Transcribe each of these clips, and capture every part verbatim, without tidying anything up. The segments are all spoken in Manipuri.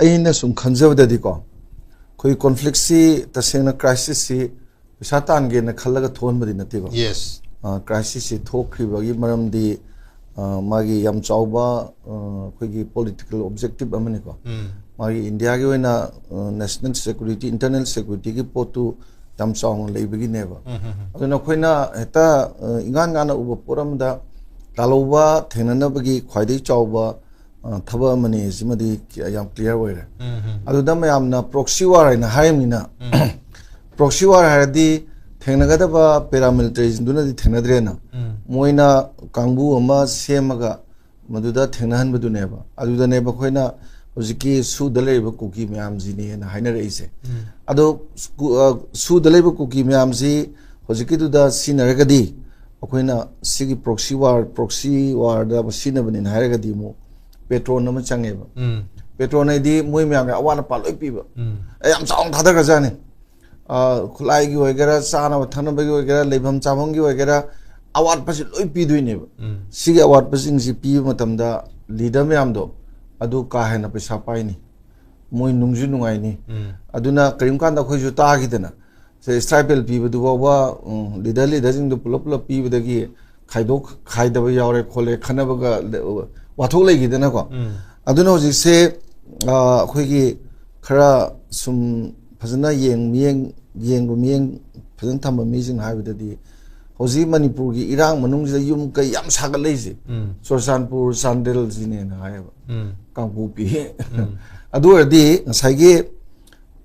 ꯑꯩꯅ ꯁꯨꯝ ꯈꯟꯖꯕꯗꯗꯤꯀꯣ, ꯑꯩꯈꯣꯏ ꯀꯣꯟꯐ꯭ꯂꯤꯛꯁꯤ, ꯇꯁꯦꯡꯅ ꯀ꯭ꯔꯥꯏꯁꯤꯁꯁꯤ ꯄꯩꯁꯥ ꯇꯥꯟꯒꯦꯅ ꯈꯜꯂꯒ ꯊꯣꯛꯍꯟꯕꯗꯤ ꯅꯠꯇꯦꯕ꯫ Yes. ꯀ꯭ꯔꯥꯏꯁꯤꯁꯁꯤ ꯊꯣꯛꯈ꯭ꯔꯤꯕꯒꯤ ꯃꯔꯝꯗꯤ, ꯑ, ꯃꯥꯒꯤ ꯌꯥꯝ ꯆꯥꯎꯕ, ꯑ, ꯑꯩꯈꯣꯏꯒꯤ ꯄꯣꯂꯤꯇꯤꯀꯦꯜ ꯑꯣꯕꯖꯦꯛꯇꯤꯞ ꯑꯃꯅꯤꯀꯣ꯫ ꯎꯝ. ꯃꯥꯒꯤ ꯏꯟꯗꯤꯌꯥꯒꯤ ꯑꯣꯏꯅ, ꯑ, ꯅꯦꯁꯅꯦꯜ ꯁꯦꯀ꯭ꯌꯨꯔꯤꯇꯤ, ꯏꯟꯇꯔꯅꯦꯜ ꯁꯦꯀ꯭ꯌꯨꯔꯤꯇꯤꯒꯤ ꯄꯣꯠꯇꯨ ꯌꯥꯝ ꯆꯥꯎꯅ ꯂꯩꯕꯒꯤꯅꯦꯕ꯫ ꯎꯝ, ꯎꯝ, ꯎꯝ. ꯑꯗꯨꯅ ꯑꯩꯈꯣꯏꯅ ꯍꯦꯛꯇ, ꯑ, ꯏꯉꯥꯟ ꯉꯥꯟꯅ ꯎꯕ ꯄꯣꯠ ꯑꯃꯗ ꯂꯥꯜꯍꯧꯕ ꯊꯦꯡꯅꯅꯕꯒꯤ ꯈ꯭ꯋꯥꯏꯗꯒꯤ ꯆꯥꯎꯕ, ꯑ, ꯊꯕꯛ ꯑꯃꯅꯤ꯫ ꯁꯤꯃꯗꯤ ꯌꯥꯝ ꯀ꯭ꯂꯤꯌꯥꯔ ꯑꯣꯏꯔꯦ꯫ ꯎꯝ, ꯎꯝ. ꯑꯗꯨꯗ ꯃꯌꯥꯝꯅ ꯄ꯭ꯔꯣꯛꯁꯤ ꯋꯥꯔ ꯍꯥꯏꯅ ꯍꯥꯏꯔꯤꯕꯅꯤꯅ, ꯄ꯭ꯔꯣꯛꯁꯤ ꯋꯥꯔ ꯍꯥꯏꯔꯗꯤ ꯊꯦꯡꯅꯒꯗꯕ ꯄꯦꯔꯥꯃꯤꯂꯤꯇꯔꯤꯁꯤꯡꯗꯨꯅꯗꯤ ꯊꯦꯡꯅꯗ꯭ꯔꯦꯅ꯫ ꯎꯝ. ꯃꯣꯏꯅ ꯀꯥꯡꯕꯨ ꯑꯃ ꯁꯦꯝꯃꯒ ꯃꯗꯨꯗ ꯊꯦꯡꯅꯍꯟꯕꯗꯨꯅꯦꯕ꯫ ꯑꯗꯨꯗꯅꯦꯕ ꯑꯩꯈꯣꯏꯅ ꯍꯧꯖꯤꯛꯀꯤ ꯁꯨꯗ ꯂꯩꯔꯤꯕ ꯀꯨꯀꯤ ꯃꯌꯥꯝꯁꯤꯅꯦꯅ ꯍꯥꯏꯅꯔꯛꯏꯁꯦ꯫ ꯎꯝ. ꯑꯗꯣ ꯀꯨ-, ꯑ, ꯁꯨꯗ ꯂꯩꯕ ꯀꯨꯀꯤ ꯃꯌꯥꯝꯁꯤ ꯍꯧꯖꯤꯛꯀꯤꯗꯨꯗ ꯁꯤꯖꯤꯟꯅꯔꯒꯗꯤ, ꯑꯩꯈꯣꯏꯅ ꯁꯤꯒꯤ ꯄ꯭ꯔꯣꯛꯁꯤ ꯋꯥꯔ, ꯄ꯭ꯔꯣꯛꯁꯤ ꯋꯥꯔꯗ ꯁꯤꯖꯤꯟꯅꯕꯅꯤꯅ ꯍꯥꯏꯔꯒꯗꯤ, ꯑꯃꯨꯛ ꯄꯦꯇ꯭ꯔꯣꯟ ꯑꯃ ꯆꯪꯉꯦꯕ꯫ ꯎꯝ. ꯄꯦꯇ꯭ꯔꯣꯟ ꯍꯥꯏꯗꯤ ꯃꯣꯏ ꯃꯌꯥꯝꯒꯤ ꯑꯋꯥꯠ ꯑꯄꯥ ꯂꯣꯏ ꯄꯤꯕ꯫ ꯎꯝ. ꯑꯩ ꯌꯥꯝ ꯆꯥꯎꯅ ꯊꯥꯗꯈ꯭ꯔꯖꯥꯠꯅꯤ꯫ ꯑ, ꯈꯨꯠꯂꯥꯏꯒꯤ ꯑꯣꯏꯒꯦꯔꯥ, ꯆꯥꯅꯕ ꯊꯛꯅꯕꯒꯤ ꯑꯣꯏꯒꯦꯔꯥ, ꯂꯩꯐꯝ ꯆꯥꯐꯝꯒꯤ ꯑꯣꯏꯒꯦꯔꯥ, ꯑꯋꯥꯠꯄꯁꯤ ꯂꯣꯏ ꯄꯤꯗꯣꯏꯅꯦꯕ꯫ ꯎꯝ. ꯁꯤꯒꯤ ꯑꯋꯥꯠꯄꯁꯤꯡꯁꯤ ꯄꯤꯕ ꯃꯇꯝꯗ ꯂꯤꯗꯔ ꯃꯌꯥꯝꯗꯣ ꯑꯗꯨ ꯀꯥ ꯍꯦꯟꯅ ꯄꯩꯁꯥ ꯄꯥꯏꯅꯤ, ꯃꯣꯏ ꯅꯨꯡꯁꯨ ꯅꯨꯡꯉꯥꯏꯅꯤ꯫ ꯎꯝ. ꯑꯗꯨꯅ ꯀꯔꯤꯒꯨꯝꯕ ꯀꯥꯟꯗ ꯑꯩꯈꯣꯏꯁꯨ ꯇꯥꯈꯤꯗꯅ, ꯁꯦ, ꯏꯁꯇꯥꯏꯄꯦꯜ ꯄꯤꯕꯗꯨ ꯐꯥꯎꯕ, ꯎꯝ, ꯂꯤꯗꯔ ꯂꯤꯗꯔꯁꯤꯡꯗꯣ ꯄꯨꯂꯞ ꯄꯨꯂꯞ ꯄꯤꯕꯗꯒꯤ ꯈꯥꯏꯗꯣꯛ ꯈꯥꯏꯗꯕ ꯌꯥꯎꯔꯦ ꯈꯣꯠꯂꯦ ꯈꯟꯅꯕꯒ ꯂꯦ-, ꯋꯥꯊꯣꯛ ꯂꯩꯈꯤꯗꯅꯀꯣ꯫ ꯎꯝ. ꯑꯗꯨꯅ ꯍꯧꯖꯤꯛꯁꯦ, ꯑ, ꯑꯩꯈꯣꯏꯒꯤ ꯈꯔ ꯁꯨꯝ ꯐꯖꯅ ꯌꯦꯡ-, ꯃꯤꯠꯌꯦꯡ, ꯌꯦꯡꯕ ꯃꯤꯠꯌꯦꯡ ꯐꯖꯅ ꯊꯝꯕ ꯃꯤꯁꯤꯡꯅ ꯍꯥꯏꯕꯗꯗꯤ, ꯍꯧꯖꯤꯛ ꯃꯅꯤꯄꯨꯔꯒꯤ ꯏꯔꯥꯡ ꯃꯅꯨꯡꯁꯤꯗ ꯌꯨꯝ ꯀꯩ ꯌꯥꯝ ꯁꯥꯒꯠꯂꯛꯏꯁꯦ, ꯎꯝ. ꯆꯨꯔꯆꯥꯟꯄꯨꯔ, ꯆꯥꯟꯗꯦꯜꯁꯤꯅꯦꯅ ꯍꯥꯏꯌꯦꯕ, ꯎꯝ. ꯀꯥꯡꯄꯣꯛꯄꯤ꯫ ꯎꯝ. ꯑꯗꯨ ꯑꯣꯏꯔꯗꯤ ꯉꯁꯥꯏꯒꯤ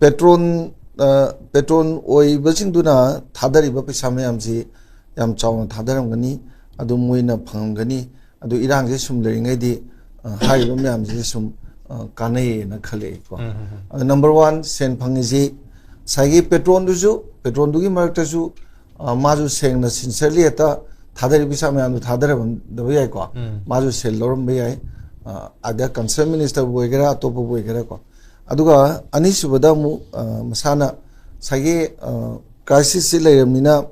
ꯄꯦꯇ꯭ꯔꯣꯟ, ꯑ, ꯄꯦꯇ꯭ꯔꯣꯟ ꯑꯣꯏꯕꯁꯤꯡꯗꯨꯅ ꯊꯥꯗꯔꯤꯕ ꯄꯩꯁꯥ ꯃꯌꯥꯝꯁꯤ ꯌꯥꯝ ꯆꯥꯎꯅ ꯊꯥꯗꯔꯝꯒꯅꯤ, ꯑꯗꯨ ꯃꯣꯏꯅ ꯐꯪꯉꯝꯒꯅꯤ꯫ ꯑꯗꯨ ꯏꯔꯥꯡꯁꯦ ꯁꯨꯝ ꯂꯩꯔꯤꯉꯩꯗꯤ, ꯑ, ꯍꯥꯏꯔꯤꯕ ꯃꯌꯥꯝꯁꯤꯁꯨ ꯁꯨꯝ, ꯑ, ꯀꯥꯟꯅꯩꯌꯦꯅ ꯈꯜꯂꯛꯑꯦꯀꯣ꯫ ꯎꯝ, ꯎꯝ, ꯎꯝ. ꯑꯗꯨ ꯅꯝꯕꯔ ꯋꯥꯟ, ꯁꯦꯟ ꯐꯪꯉꯤꯁꯤ ꯉꯁꯥꯏꯒꯤ ꯄꯦꯇ꯭ꯔꯣꯟꯗꯨꯁꯨ, ꯄꯦꯇ꯭ꯔꯣꯟꯗꯨꯒꯤ ꯃꯔꯛꯇꯁꯨ, ꯑ, ꯃꯥꯁꯨ ꯁꯦꯡꯅ, ꯁꯤꯟꯁꯤꯌꯔꯂꯤ ꯍꯦꯛꯇ ꯊꯥꯗꯔꯤꯕ ꯄꯩꯁꯥ ꯃꯌꯥꯝꯗꯣ ꯊꯥꯗꯔꯝꯗꯕ ꯌꯥꯏꯀꯣ꯫ ꯎꯝ. ꯃꯥꯁꯨ ꯁꯦꯜ ꯂꯧꯔꯝꯕ ꯌꯥꯏ꯫ ꯑ, ꯑꯗ ꯀꯟꯁꯔꯟ ꯃꯤꯅꯤꯁꯇꯔꯕꯨ ꯑꯣꯏꯒꯦꯔꯥ, ꯑꯇꯣꯞꯄꯕꯨ ꯑꯣꯏꯒꯦꯔꯥꯀꯣ꯫ ꯑꯗꯨꯒ ꯑꯅꯤꯁꯨꯕꯗ ꯑꯃꯨꯛ, ꯑ, ꯃꯁꯥꯅ ꯉꯁꯥꯏꯒꯤ, ꯑ, ꯀ꯭ꯔꯥꯏꯁꯤꯁꯁꯤ ꯂꯩꯔꯕꯅꯤꯅ,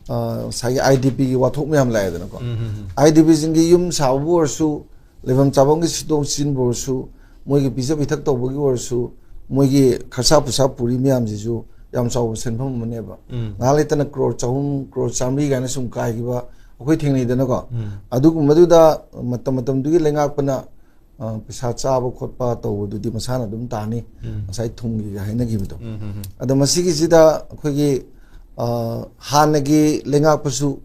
ꯑ, ꯉꯁꯥꯏꯒꯤ ꯑꯥꯏ ꯗꯤ ꯄꯤꯒꯤ ꯋꯥꯊꯣꯛ ꯃꯌꯥꯝ ꯂꯥꯛꯑꯦꯗꯅꯀꯣ꯫ ꯎꯝ, ꯎꯝ, ꯎꯝ. ꯑꯥꯏ ꯗꯤ ꯄꯤꯁꯤꯡꯒꯤ ꯌꯨꯝ ꯁꯥꯕꯕꯨ ꯑꯣꯏꯔꯁꯨ, ꯂꯩꯐꯝ ꯆꯥꯐꯝꯒꯤ ꯁꯤꯟꯗꯣꯛ ꯁꯤꯟꯕꯨ ꯑꯣꯏꯔꯁꯨ, ꯃꯣꯏꯒꯤ ꯄꯤꯖ ꯄꯤꯊꯛ ꯇꯧꯕꯒꯤ ꯑꯣꯏꯔꯁꯨ, ꯃꯣꯏꯒꯤ ꯈꯔꯁꯥ ꯄꯨꯁꯥ ꯄꯨꯔꯤ ꯃꯌꯥꯝꯁꯤꯁꯨ ꯌꯥꯝ ꯆꯥꯎꯕ ꯁꯦꯟꯐꯝ ꯑꯃꯅꯦꯕ꯫ ꯎꯝ꯫ ꯉꯥꯏꯍꯥꯛ ꯂꯩꯇꯅ ꯀ꯭ꯔꯣꯔ ꯆꯍꯨꯝ, ꯀ꯭ꯔꯣꯔ ꯆꯥꯃꯔꯤ ꯀꯥꯏꯅ ꯁꯨꯝ ꯀꯥꯏꯈꯤꯕ ꯑꯩꯈꯣꯏ ꯊꯦꯡꯅꯩꯗꯅꯀꯣ꯫ ꯎꯝ꯫ ꯑꯗꯨꯒꯨꯝꯕꯗꯨꯗ ꯃꯇꯝ ꯃꯇꯝꯗꯨꯒꯤ ꯂꯩꯉꯥꯛꯄꯅ, ꯑ, ꯄꯩꯁꯥ ꯆꯥꯕ ꯈꯣꯠꯄ ꯇꯧꯕꯗꯨꯗꯤ ꯃꯁꯥꯅ ꯑꯗꯨꯝ ꯇꯥꯅꯤ, ꯎꯝ꯫ ꯉꯁꯥꯏ ꯊꯨꯝꯒꯤꯒ ꯍꯥꯏꯅꯈꯤꯕꯗꯣ꯫ ꯎꯝ, ꯎꯝ, ꯎꯝ꯫ ꯑꯗꯣ ꯃꯁꯤꯒꯤꯁꯤꯗ ꯑꯩꯈꯣꯏꯒꯤ, ꯑ, ꯍꯥꯟꯅꯒꯤ ꯂꯩꯉꯥꯛꯄꯁꯨ,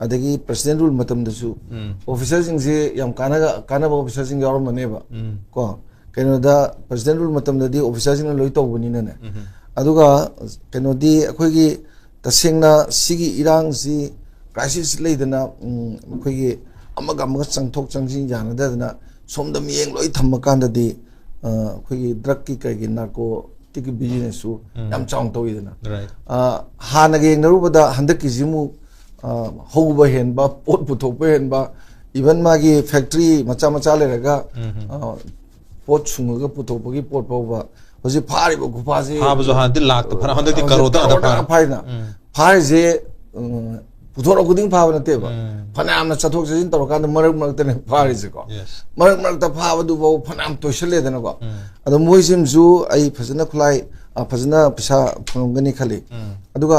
ꯑꯗꯒꯤ ꯄ꯭ꯔꯁꯤꯗꯦꯟ ꯔꯨꯜ ꯃꯇꯝꯗꯁꯨ, ꯎꯝ꯫ ꯑꯣꯐꯤꯁꯔꯁꯤꯡꯁꯦ ꯌꯥꯝ ꯀꯥꯟꯅ-, ꯀꯥꯟꯅꯕ ꯑꯣꯐꯤꯁꯔꯁꯤꯡ ꯌꯥꯎꯔꯝꯃꯅꯦꯕ꯫ ꯎꯝ꯫ ꯀꯣ, ꯀꯩꯅꯣꯗ ꯄ꯭ꯔꯁꯤꯗꯦꯟ ꯔꯨꯜ ꯃꯇꯝꯗꯗꯤ ꯑꯣꯐꯤꯁꯔꯁꯤꯡꯅ ꯂꯣꯏ ꯇꯧꯕꯅꯤꯅꯅꯦ꯫ ꯎꯝ꯫ ꯑꯗꯨꯒ ꯀꯩꯅꯣꯗꯤ ꯑꯩꯈꯣꯏꯒꯤ ꯇꯁꯦꯡꯅ ꯁꯤꯒꯤ ꯏꯔꯥꯡꯁꯤ, ꯀ꯭ꯔꯥꯏꯁꯤꯁ ꯂꯩꯗꯅ, ꯎꯝ, ꯑꯩꯈꯣꯏꯒꯤ ꯑꯃꯒ ꯑꯃꯒ ꯆꯪꯊꯣꯛ ꯆꯪꯁꯤꯟ ꯌꯥꯅꯗꯗꯅ ꯁꯣꯝꯗ ꯃꯤꯠꯌꯦꯡ ꯂꯣꯏ ꯊꯝꯃꯀꯥꯟꯗꯗꯤ, ꯑ, ꯑꯩꯈꯣꯏꯒꯤ ꯗ꯭ꯔꯛꯀꯤ ꯀꯩꯒꯤ ꯅꯥꯔꯀꯣꯇꯤꯛꯀꯤ ꯕꯤꯖꯤꯅꯦꯁꯁꯨ ꯎꯝ꯫ ꯌꯥꯝ ꯆꯥꯎꯅ ꯇꯧꯋꯤꯗꯅ꯫ Right꯫ ꯑ, ꯍꯥꯟꯅꯒ ꯌꯦꯡꯅꯔꯨꯕꯗ ꯍꯟꯗꯛꯀꯤꯁꯤ ꯑꯃꯨꯛ, ꯑ, ꯍꯧꯕ ꯍꯦꯟꯕ, ꯄꯣꯠ ꯄꯨꯊꯣꯛꯄ ꯍꯦꯟꯕ, even ꯃꯥꯒꯤ ꯐꯦꯛꯇ꯭ꯔꯤ ꯃꯆꯥ ꯃꯆꯥ ꯂꯩꯔꯒ, ꯎꯝ, ꯎꯝ꯫ ꯑ, ꯄꯣꯠ ꯁꯨꯡꯉꯒ ꯄꯨꯊꯣꯛꯄꯒꯤ ꯄꯣꯠ ꯐꯥꯎꯕ ꯍꯧꯖꯤꯛ ꯐꯥꯔꯤꯕ ꯈꯨꯐꯥꯁꯤ ꯐꯥꯕꯁꯨ ꯍꯥꯟꯅꯗꯤ ꯂꯥꯛꯇ ꯐꯥꯔ, ꯍꯟꯗꯛꯇꯤ ꯍꯧꯖꯤꯛ ꯀꯔꯣꯔꯗ ꯉꯥꯛꯇ ꯀꯔꯣꯔꯗ ꯐꯥꯔꯦ꯫ ꯉꯥꯛ ꯐꯥꯏꯗꯅ꯫ ꯎꯝ꯫ ꯐꯥꯔꯤꯁꯦ, ꯎꯝ, ꯄꯨꯊꯣꯔꯛꯄ ꯈꯨꯗꯤꯡ ꯐꯥꯕ ꯅꯠꯇꯦꯕ꯫ ꯎꯝ꯫ ꯐꯅꯌꯥꯝꯅ ꯆꯠꯊꯣꯛ ꯆꯠꯁꯤꯟ ꯇꯧꯔꯀꯥꯟꯗ ꯃꯔꯛ ꯃꯔꯛꯇꯅꯦ ꯐꯥꯔꯤꯁꯦꯀꯣ꯫ Yes꯫ ꯃꯔꯛ ꯃꯔꯛꯇ ꯐꯥꯕꯗꯨꯐꯥꯎ ꯐꯅꯌꯥꯝ ꯇꯣꯏꯁꯜꯂꯦꯗꯅꯀꯣ꯫ ꯎꯝ꯫ ꯑꯗꯣ ꯃꯣꯏꯁꯤꯃꯁꯨ ꯑꯩ ꯐꯖꯅ ꯈꯨꯠꯂꯥꯏ, ꯑ, ꯐꯖꯅ ꯄꯩꯁꯥ ꯐꯪꯉꯝꯒꯅꯤ ꯈꯜꯂꯤ꯫ ꯎꯝ꯫ ꯑꯗꯨꯒ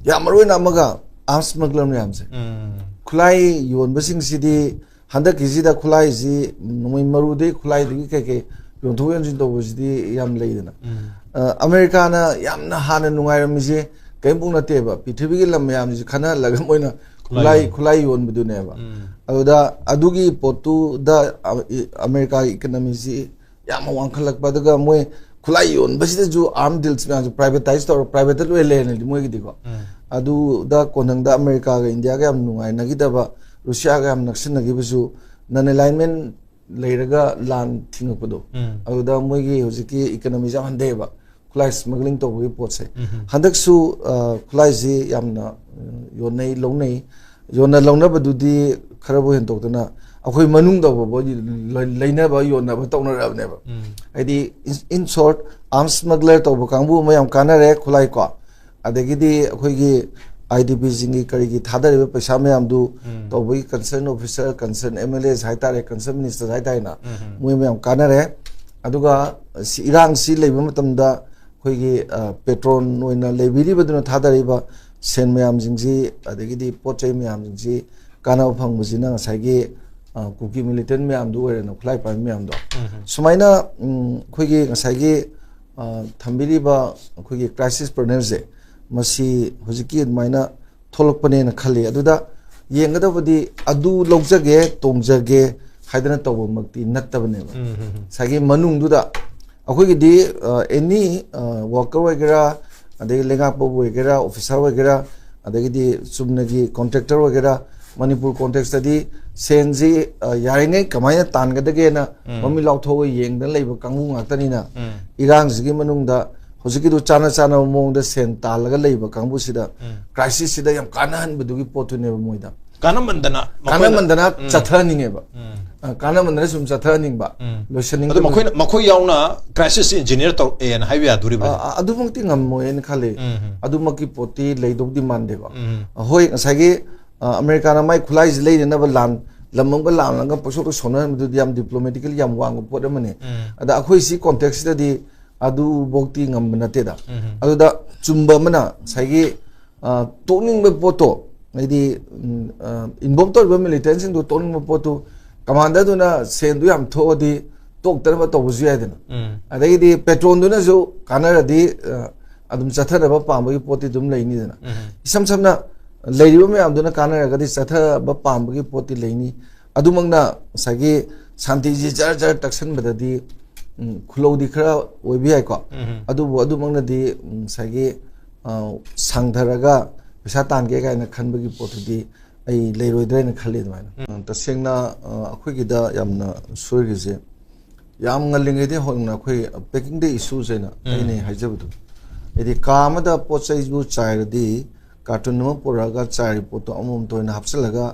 ꯌꯥꯝ ꯃꯔꯨ ꯑꯣꯏꯅ ꯑꯃꯒ, ꯑꯥꯔꯝꯁ ꯁ꯭ꯃꯒꯂꯔ ꯃꯌꯥꯝꯁꯦ꯫ ꯎꯝ꯫ ꯈꯨꯠꯂꯥꯏ ꯌꯣꯟꯕꯁꯤꯡꯁꯤꯗꯤ ꯍꯟꯗꯛꯀꯤꯁꯤꯗ ꯈꯨꯠꯂꯥꯏꯁꯤ ꯅꯣꯡꯃꯩ ꯃꯔꯨꯗꯒꯤ ꯈꯨꯠꯂꯥꯏꯗꯒꯤ ꯀꯩꯀꯩ ꯌꯣꯟꯊꯣꯛ ꯌꯣꯟꯁꯤꯟ ꯇꯧꯕꯁꯤꯗꯤ ꯌꯥꯝ ꯂꯩꯗꯅ꯫ ꯎꯝ꯫ ꯑ, ꯑꯃꯦꯔꯤꯀꯥꯅ ꯌꯥꯝꯅ ꯍꯥꯟꯅ ꯅꯨꯡꯉꯥꯏꯔꯝꯃꯤꯁꯦ ꯀꯔꯤꯝꯐꯥꯎ ꯅꯠꯇꯦꯕ, ꯄ꯭ꯔꯤꯊꯤꯕꯤꯒꯤ ꯂꯝ ꯃꯌꯥꯝꯁꯤ ꯈꯟꯅꯍꯜꯂꯒ ꯃꯣꯏꯅ ꯈꯨꯠꯂꯥꯏ ꯈꯨꯠꯂꯥꯏ, ꯌꯣꯟꯕ꯫ ꯈꯨꯠꯂꯥꯏ ꯌꯣꯟꯕꯗꯨꯅꯦꯕ꯫ ꯎꯝ꯫ ꯑꯗꯨꯗ ꯑꯗꯨꯒꯤ ꯄꯣꯠꯇꯨꯗ ꯑ-, ꯏ-, ꯑꯃꯦꯔꯤꯀꯥꯒꯤ ꯏꯀꯅꯃꯤꯁꯤ ꯌꯥꯝ ꯋꯥꯡꯈꯠꯂꯛꯄ, ꯑꯗꯨꯒ ꯃꯣꯏ ꯈꯨꯠꯂꯥꯏ ꯌꯣꯟꯕꯁꯤꯗꯁꯨ ꯑꯥꯔꯝ ꯗꯤꯜꯁ ꯃꯌꯥꯝꯁꯦ ꯄ꯭ꯔꯥꯏꯚꯦꯇꯥꯏꯁ ꯇꯧꯔ, ꯄ꯭ꯔꯥꯏꯚꯦꯠꯇ ꯂꯣꯏ ꯂꯩꯔꯅꯤ ꯃꯣꯏꯒꯤꯗꯤꯀꯣ꯫ ꯎꯝ꯫ ꯑꯗꯨꯗ ꯀꯣꯟꯊꯪꯗ ꯑꯃꯦꯔꯤꯀꯥꯒ ꯏꯟꯗꯤꯌꯥꯒ ꯌꯥꯝ ꯅꯨꯡꯉꯥꯏꯅꯈꯤꯗꯕ, ꯔꯨꯁꯤꯌꯥꯒ ꯌꯥꯝ ꯅꯛꯁꯤꯟꯅꯈꯤꯕꯁꯨ, ꯅꯟ ꯑꯦꯂꯥꯏꯟꯃꯦꯟ ꯂꯩꯔꯒ ꯂꯥꯟ ꯊꯤꯡꯉꯛꯄꯗꯣ, ꯎꯝ꯫ ꯑꯗꯨꯗ ꯃꯣꯏꯒꯤ ꯍꯧꯖꯤꯛꯀꯤ ꯏꯀꯅꯃꯤꯁꯦ ꯌꯥꯝ ꯍꯟꯊꯩꯑꯕ, ꯈꯨꯠꯂꯥꯏ ꯁ꯭ꯃꯒ꯭ꯂꯤꯡ ꯇꯧꯕꯒꯤ ꯄꯣꯠꯁꯦ꯫ ꯎꯝ꯫ ꯍꯟꯗꯛꯁꯨ, ꯑ, ꯈꯨꯠꯂꯥꯏꯁꯤ ꯌꯥꯝꯅ, ꯎꯝ, ꯌꯣꯟꯅꯩ, ꯂꯧꯅꯩ꯫ ꯌꯣꯟꯅ ꯂꯧꯅꯕꯗꯨꯗꯤ ꯈꯔꯕꯨ ꯍꯦꯟꯗꯣꯛꯇꯅ ꯑꯩꯈꯣꯏ ꯃꯅꯨꯡꯗ ꯐꯥꯎꯕ ꯂꯩ-, ꯂꯩꯅꯕ, ꯌꯣꯟꯅꯕ ꯇꯧꯅꯔꯛꯑꯕꯅꯦꯕ꯫ ꯎꯝ꯫ ꯍꯥꯏꯗꯤ, in, in short, arms smuggler ꯇꯧꯕ ꯀꯥꯡꯕꯨ ꯑꯃ ꯌꯥꯝ ꯀꯥꯟꯅꯔꯦ, ꯈꯨꯠꯂꯥꯏ ꯀꯣ꯫ ꯑꯗꯒꯤꯗꯤ ꯑꯩꯈꯣꯏꯒꯤ ꯑꯥꯏ ꯗꯤ ꯄꯤꯁꯤꯡꯒꯤ ꯀꯔꯤꯒꯤ ꯊꯥꯗꯔꯤꯕ ꯄꯩꯁꯥ ꯃꯌꯥꯝꯗꯨ ꯎꯝ꯫ ꯇꯧꯕꯒꯤ concern officer, concern M L As ꯍꯥꯏꯇꯥꯔꯦ, concern ministers ꯍꯥꯏꯇꯥꯔꯦꯅ, ꯎꯝ꯫ ꯃꯣꯏ ꯃꯌꯥꯝ ꯀꯥꯟꯅꯔꯦ꯫ ꯑꯗꯨꯒ ꯁꯤ ꯏꯔꯥꯡꯁꯤ ꯂꯩꯕ ꯃꯇꯝꯗ ꯑꯩꯈꯣꯏꯒꯤ, ꯑ, ꯄꯦꯇ꯭ꯔꯣꯟ ꯑꯣꯏꯅ ꯂꯩꯕꯤꯔꯤꯕꯗꯨꯅ ꯊꯥꯗꯔꯤꯕ ꯁꯦꯟ ꯃꯌꯥꯝꯁꯤꯡꯁꯤ, ꯑꯗꯒꯤꯗꯤ ꯄꯣꯠ ꯆꯩ ꯃꯌꯥꯝꯁꯤꯡꯁꯤ ꯀꯥꯟꯅꯕ ꯐꯪꯕꯁꯤꯅ ꯉꯁꯥꯏꯒꯤ, ꯑ, ꯀꯨꯀꯤ ꯃꯤꯂꯤꯇꯦꯟ ꯃꯌꯥꯝꯗꯨ ꯑꯣꯏꯔꯦꯅ, ꯈꯨꯠꯂꯥꯏ ꯄꯥꯏꯕ ꯃꯌꯥꯝꯗꯣ꯫ ꯎꯝ꯫ ꯁꯨꯃꯥꯏꯅ, ꯎꯝ, ꯑꯩꯈꯣꯏꯒꯤ ꯉꯁꯥꯏꯒꯤ, ꯑ, ꯊꯝꯕꯤꯔꯤꯕ ꯑꯩꯈꯣꯏꯒꯤ ꯀ꯭ꯔꯥꯏꯁꯤꯁ ꯄꯥꯔꯠꯅꯔꯁꯦ, ꯃꯁꯤ ꯍꯧꯖꯤꯛꯀꯤ ꯑꯗꯨꯃꯥꯏꯅ ꯊꯣꯛꯂꯛꯄꯅꯦꯅ ꯈꯜꯂꯤ꯫ ꯑꯗꯨꯗ ꯌꯦꯡꯒꯗꯕꯗꯤ ꯑꯗꯨ ꯂꯧꯖꯒꯦ, ꯇꯣꯡꯖꯒꯦ ꯍꯥꯏꯗꯅ ꯇꯧꯕꯃꯛꯇꯤ ꯅꯠꯇꯕꯅꯦꯕ꯫ ꯎꯝ, ꯎꯝ, ꯎꯝ꯫ ꯉꯁꯥꯏꯒꯤ ꯃꯅꯨꯡꯗꯨꯗ ꯑꯩꯈꯣꯏꯒꯤꯗꯤ, ꯑ, ꯑꯦꯅꯤ, ꯑ, ꯋꯥꯔꯀꯔ ꯑꯣꯏꯒꯦꯔꯥ, ꯑꯗꯒꯤ ꯂꯩꯉꯥꯛꯄꯕꯨ ꯑꯣꯏꯒꯦꯔꯥ, ꯑꯣꯐꯤꯁꯥꯔ ꯑꯣꯏꯒꯦꯔꯥ, ꯑꯗꯒꯤꯗꯤ ꯆꯨꯝꯅꯒꯤ ꯀꯣꯟꯇ꯭ꯔꯦꯛꯇꯔ ꯑꯣꯏꯒꯦꯔꯥ, ꯃꯅꯤꯄꯨꯔ ꯀꯣꯟꯇꯦꯛꯁꯇꯗꯤ ꯁꯦꯟꯁꯤ, ꯑ, ꯌꯥꯔꯤꯉꯩ ꯀꯃꯥꯏꯅ ꯇꯥꯟꯒꯗꯒꯦꯅ ꯎꯝ꯫ ꯃꯃꯤꯠ ꯂꯥꯎꯊꯣꯛꯑꯒ ꯌꯦꯡꯗꯅ ꯂꯩꯕ ꯀꯥꯡꯕꯨ ꯉꯥꯛꯇꯅꯤꯅ, ꯎꯝ꯫ ꯏꯔꯥꯡꯁꯤꯒꯤ ꯃꯅꯨꯡꯗ ꯍꯧꯖꯤꯛꯀꯤꯗꯨ ꯆꯥꯅ ꯆꯥꯅꯕ ꯃꯑꯣꯡꯗ ꯁꯦꯟ ꯇꯥꯜꯂꯒ ꯂꯩꯕ ꯀꯥꯡꯕꯨꯁꯤꯗ, ꯎꯝ꯫ ꯀ꯭ꯔꯥꯏꯁꯤꯁꯁꯤꯗ ꯌꯥꯝ ꯀꯥꯟꯅꯍꯟꯕꯗꯨꯒꯤ ꯄꯣꯠꯇꯨꯅꯦꯕ ꯃꯣꯏꯗ꯫ ꯀꯥꯟꯅꯃꯟꯗꯅ ꯃꯈꯣꯏꯅ ꯀꯥꯟꯅꯃꯟꯗꯅ ꯎꯝ꯫ ꯆꯠꯊꯍꯟꯅꯤꯡꯉꯦꯕ꯫ ꯎꯝ꯫ ꯑ, ꯀꯥꯟꯅꯃꯟꯗꯅ ꯁꯨꯝ ꯆꯠꯊꯍꯟꯅꯤꯡꯕ꯫ ꯎꯝ꯫ ꯂꯣꯏꯁꯟꯅꯤꯡꯗꯕ꯫ ꯑꯗꯣ ꯃꯈꯣꯏꯅ, ꯃꯈꯣꯏ ꯌꯥꯎꯅ ꯀ꯭ꯔꯥꯏꯁꯤꯁꯁꯤ ꯏꯟꯖꯤꯅꯤꯌꯔ ꯇꯧꯔꯛꯑꯦꯅ ꯍꯥꯏꯕ ꯌꯥꯗꯣꯔꯤꯕ꯭ꯔꯥ? ꯑ, ꯑ, ꯑꯗꯨꯃꯛꯇꯤ ꯉꯝꯃꯣꯏꯅ ꯈꯜꯂꯤ꯫ ꯎꯝ, ꯎꯝ꯫ ꯑꯗꯨꯃꯛꯀꯤ ꯄꯣꯠꯇꯤ ꯂꯩꯗꯧꯗꯤ ꯃꯥꯟꯗꯦꯀꯣ꯫ ꯎꯝ꯫ ꯑ, ꯍꯣꯏ, ꯉꯁꯥꯏꯒꯤ, ꯑ, ꯑꯃꯦꯔꯤꯀꯥꯅ ꯃꯥꯏ ꯈꯨꯠꯂꯥꯏꯁꯤ ꯂꯩꯅꯅꯕ ꯂꯥꯟ, ꯂꯝ ꯑꯃꯒ ꯂꯥꯟ ꯑꯃꯒ ꯄꯪꯁꯣꯛꯇ ꯁꯣꯛꯅꯍꯟꯕꯗꯨꯗꯤ ꯌꯥꯝ ꯗꯤꯄ꯭ꯂꯣꯃꯦꯇꯤꯀꯦꯜ ꯌꯥꯝ ꯋꯥꯡꯕ ꯄꯣꯠ ꯑꯃꯅꯤ꯫ ꯎꯝ꯫ ꯑꯗ ꯑꯩꯈꯣꯏ ꯁꯤ ꯀꯣꯟꯇꯦꯛꯁꯇꯗꯤ ꯑꯗꯨꯐꯧꯗꯤ ꯉꯝꯕ ꯅꯠꯇꯦꯗ꯫ ꯎꯝ꯫ ꯑꯗꯨꯗ ꯆꯨꯝꯕ ꯑꯃꯅ ꯉꯁꯥꯏꯒꯤ, ꯑ, ꯇꯣꯛꯅꯤꯡꯕ ꯄꯣꯠꯇꯣ, ꯍꯥꯏꯗꯤ, ꯎꯝ, ꯑ, ꯏꯟꯚꯣꯜꯕ ꯇꯧꯔꯤꯕ ꯃꯤꯂꯤꯇꯦꯟꯁꯤꯡꯗꯣ ꯇꯣꯛꯅꯤꯡꯕ ꯄꯣꯠꯇꯣ, ꯀꯃꯥꯟꯗꯔꯗꯨꯅ ꯁꯦꯟꯗꯨ ꯌꯥꯝ ꯊꯣꯛꯑꯗꯤ ꯇꯣꯛꯇꯅꯕ ꯇꯧꯕꯁꯨ ꯌꯥꯏꯗꯅ꯫ ꯎꯝ꯫ ꯑꯗꯒꯤꯗꯤ ꯄꯦꯇ꯭ꯔꯣꯟꯗꯨꯅꯁꯨ ꯀꯥꯟꯅꯔꯗꯤ, ꯑ, ꯑꯗꯨꯝ ꯆꯠꯊꯅꯕ ꯄꯥꯝꯕꯒꯤ ꯄꯣꯠꯇꯤ ꯑꯗꯨꯝ ꯂꯩꯅꯤꯗꯅ꯫ ꯎꯝ꯫ ꯏꯁꯝ ꯁꯝꯅ ꯂꯩꯔꯤꯕ ꯃꯌꯥꯝꯗꯨꯅ ꯀꯥꯟꯅꯔꯒꯗꯤ ꯆꯠꯊꯕ ꯄꯥꯝꯕꯒꯤ ꯄꯣꯠꯇꯤ ꯂꯩꯅꯤ꯫ ꯑꯗꯨꯃꯛꯅ ꯉꯁꯥꯏꯒꯤ ꯁꯥꯟꯇꯤꯁꯤ ꯖꯔ ꯖꯔ ꯇꯛꯁꯟꯕꯗꯗꯤ, ꯎꯝ, ꯈꯨꯜꯍꯧꯗꯤ ꯈꯔ ꯑꯣꯏꯕ ꯌꯥꯏꯀꯣ꯫ ꯎꯝ꯫ ꯑꯗꯨꯕꯨ ꯑꯗꯨꯃꯛꯅꯗꯤ, ꯎꯝ, ꯉꯁꯥꯏꯒꯤ, ꯑ, ꯁꯥꯡꯊꯔꯒ ꯄꯩꯁꯥ ꯇꯥꯟꯒꯦ ꯀꯥꯏꯅ ꯈꯟꯕꯒꯤ ꯄꯣꯠꯇꯨꯗꯤ ꯑꯩ ꯂꯩꯔꯣꯏꯗ꯭ꯔꯥ ꯍꯥꯏꯅ ꯈꯜꯂꯤ ꯑꯗꯨꯃꯥꯏꯅ꯫ ꯎꯝ꯫ ꯇꯁꯦꯡꯅ, ꯑ, ꯑꯩꯈꯣꯏꯒꯤꯗ ꯌꯥꯝꯅ ꯁꯣꯏꯔꯤꯁꯦ, ꯌꯥꯝ ꯉꯜꯂꯤꯉꯩꯗꯒꯤ ꯍꯧꯅ ꯑꯩꯈꯣꯏ packing the issues ꯍꯥꯏꯅ ꯎꯝ꯫ ꯑꯩꯅ ꯍꯥꯏꯖꯕꯗꯣ, ꯍꯥꯏꯗꯤ ꯀꯥ ꯑꯃꯗ ꯄꯣꯠ ꯆꯩꯗꯨ ꯆꯥꯏꯔꯗꯤ ꯀꯥꯔꯇꯨꯟ ꯑꯃ ꯄꯨꯔꯛꯑꯒ ꯆꯥꯏꯔꯤꯕ ꯄꯣꯠꯇꯣ ꯑꯃꯃꯝꯇ ꯑꯣꯏꯅ ꯍꯥꯞꯆꯤꯜꯂꯒ,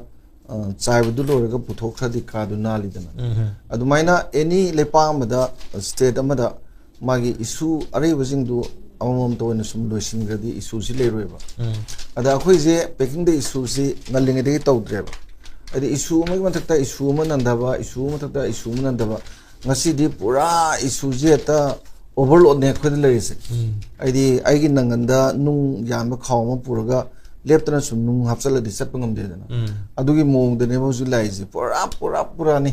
ꯑ, ꯆꯥꯏꯕꯗꯨ ꯂꯣꯏꯔꯒ ꯄꯨꯊꯣꯛꯈ꯭ꯔꯗꯤ ꯀꯥꯗꯨ ꯅꯥꯜꯂꯤꯗꯅ꯫ ꯎꯝ꯫ ꯑꯗꯨꯃꯥꯏꯅ ꯑꯦꯅꯤ ꯂꯩꯄꯥꯛ ꯑꯃꯗ, ꯁ꯭ꯇꯦꯠ ꯑꯃꯗ ꯃꯥꯒꯤ ꯏꯁꯨ ꯑꯔꯩꯕꯁꯤꯡꯗꯨ ꯑꯃꯃꯝꯇ ꯑꯣꯏꯅ ꯁꯨꯝ ꯂꯣꯏꯁꯤꯟꯈ꯭ꯔꯗꯤ ꯏꯁꯨꯁꯤ ꯂꯩꯔꯣꯏꯕ꯫ ꯎꯝ꯫ ꯑꯗ ꯑꯩꯈꯣꯏꯁꯦ packing the issueꯁꯤ ꯉꯜꯂꯤꯉꯩꯗꯒꯤ ꯇꯧꯗ꯭ꯔꯦꯕ꯫ ꯍꯥꯏꯗꯤ ꯏꯁꯨ ꯑꯃꯒꯤ ꯃꯊꯛꯇ ꯏꯁꯨ ꯑꯃ ꯅꯟꯊꯕ, ꯏꯁꯨ ꯑꯃ ꯃꯊꯛꯇ ꯏꯁꯨ ꯑꯃ ꯅꯟꯊꯕ, ꯉꯁꯤꯗꯤ ꯄꯨꯔꯥ ꯏꯁꯨꯁꯦ ꯍꯦꯛꯇ ꯑꯣꯚꯔꯂꯣꯗꯅꯦ ꯑꯩꯈꯣꯏꯗ ꯂꯩꯔꯤꯁꯦ꯫ ꯍꯥꯏꯗꯤ ꯑꯩꯒꯤ ꯅꯪꯒꯟꯗ ꯅꯨꯡ ꯌꯥꯟꯕ ꯈꯥꯎ ꯑꯃ ꯄꯨꯔꯒ ꯂꯦꯞꯇꯅ ꯁꯨꯝ ꯅꯨꯡ ꯍꯥꯞꯆꯜꯂꯗꯤ ꯆꯠꯄ ꯉꯝꯗꯦꯗꯅ꯫ ꯑꯗꯨꯒꯤ ꯃꯑꯣꯡꯗꯅꯦꯕ ꯍꯧꯖꯤꯛ ꯂꯥꯛꯏꯁꯦ꯫ ꯄꯨꯔꯥ ꯄꯨꯔꯥ ꯄꯨꯔꯥꯅꯤ꯫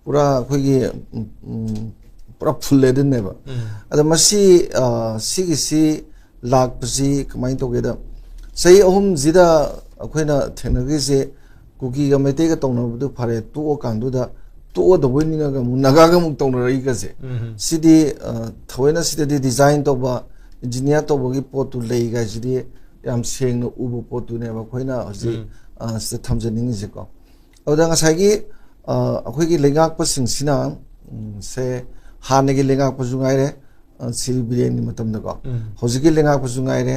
ꯄꯨꯔꯥ ꯑꯩꯈꯣꯏꯒꯤ ꯎꯝ, ꯎꯝ, ꯄꯨꯔꯥ ꯐꯨꯜꯂꯦ ꯑꯗꯨꯅꯦꯕ꯫ ꯑꯗꯣ ꯃꯁꯤ ꯑ, ꯁꯤꯒꯤꯁꯤ ꯂꯥꯛꯄꯁꯤ ꯀꯃꯥꯏꯅ ꯇꯧꯒꯦꯗ, ꯆꯍꯤ ꯑꯍꯨꯝꯁꯤꯗ ꯑꯩꯈꯣꯏꯅ ꯊꯦꯡꯅꯈ꯭ꯔꯤꯁꯦ, ꯀꯨꯀꯤꯒ ꯃꯩꯇꯩꯒ ꯇꯧꯅꯕꯗꯨ ꯐꯔꯦ, ꯇꯣꯛꯑꯀꯥꯟꯗꯨꯗ ꯇꯣꯛꯑꯗꯧꯕꯩꯅꯤꯅꯒ ꯑꯃꯨꯛ ꯅꯥꯒꯥꯒ ꯑꯃꯨꯛ ꯇꯧꯅꯔꯛꯏꯒꯁꯦ꯫ ꯁꯤꯗꯤ ꯑ, ꯊꯑꯣꯏꯅ ꯁꯤꯗꯗꯤ ꯗꯤꯖꯥꯏꯟ ꯇꯧꯕ, ꯏꯟꯖꯤꯅꯤꯌꯥꯔ ꯇꯧꯕꯒꯤ ꯄꯣꯠꯇꯨ ꯂꯩ ꯀꯥꯏꯁꯤꯗꯤ ꯌꯥꯝ ꯁꯦꯡꯅ ꯎꯕ ꯄꯣꯠꯇꯨꯅꯦꯕ ꯑꯩꯈꯣꯏꯅ ꯍꯧꯖꯤꯛ ꯑ, ꯁꯤꯗ ꯊꯝꯖꯅꯤꯡꯉꯤꯁꯦꯀꯣ꯫ ꯑꯗꯨꯗ ꯉꯁꯥꯏꯒꯤ ꯑ, ꯑꯩꯈꯣꯏꯒꯤ ꯂꯩꯉꯥꯛꯄꯁꯤꯡꯁꯤꯅ ꯎꯝ, ꯁꯦ ꯍꯥꯟꯅꯒꯤ ꯂꯩꯉꯥꯛꯄꯁꯨ ꯉꯥꯏꯔꯦ, ꯑ, ꯁ꯭ꯔꯤ ꯕꯤꯔꯦꯟꯒꯤ ꯃꯇꯝꯗꯀꯣ, ꯍꯧꯖꯤꯛꯀꯤ ꯂꯩꯉꯥꯛꯄꯁꯨ ꯉꯥꯏꯔꯦ,